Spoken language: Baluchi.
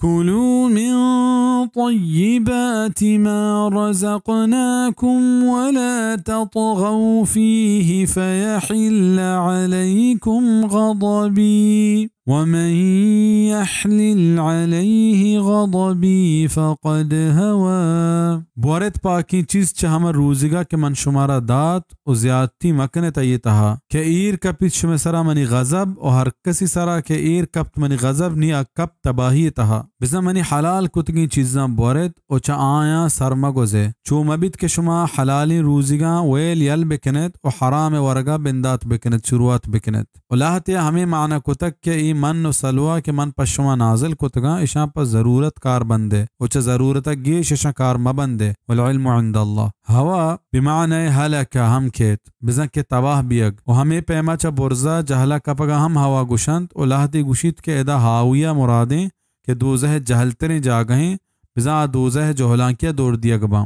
كلوا من طيبات ما رزقناكم ولا تطغوا فيه فيحل عليكم غضبي ومن يحلل عليه غضبي فقد هوى۔ بورت پاکیں چیز چہ ہمہ روزگا کہ من شمارا دات، و زیادتی مکنت آئی تہا، کہ ایر کپیت شمئے سرا منی غضب، و ہر کسی سرا کہ ایر کپت منی غضب، نی آ کپت تباہی تہا۔ بزاں منی حلال کتگیں چیزاں بورت، و چہ آیاں سر مگوزے۔ چو مبیت کہ شما حلالیں روزگاں ویل یل بکنت، و حرام ورگا بندات بکنت، شروعات بکنت۔ و لہتے ہمے معنی کتگ کہ اے من و سلوا کہ من پہ شما نازل کتگاں، اشاں پہ ضرورت کار بندے، و چہ ضرورت گیش اشاں کار مبندے، والعلم عند اللہ۔ ہوا بمعنی ہلک ہم کیت، بزاں کہ تباہ بیگ۔ و ہمے پیما چہ برزا جہلا کپگا ہم ہوا گوشنت، و لہتے گوشیت کہ ادا ہاویہ مرادیں کہ دوزہ جہلتریں جاگہیں، بزاں آ دوزہ جہلانکیا دور دیگ باں۔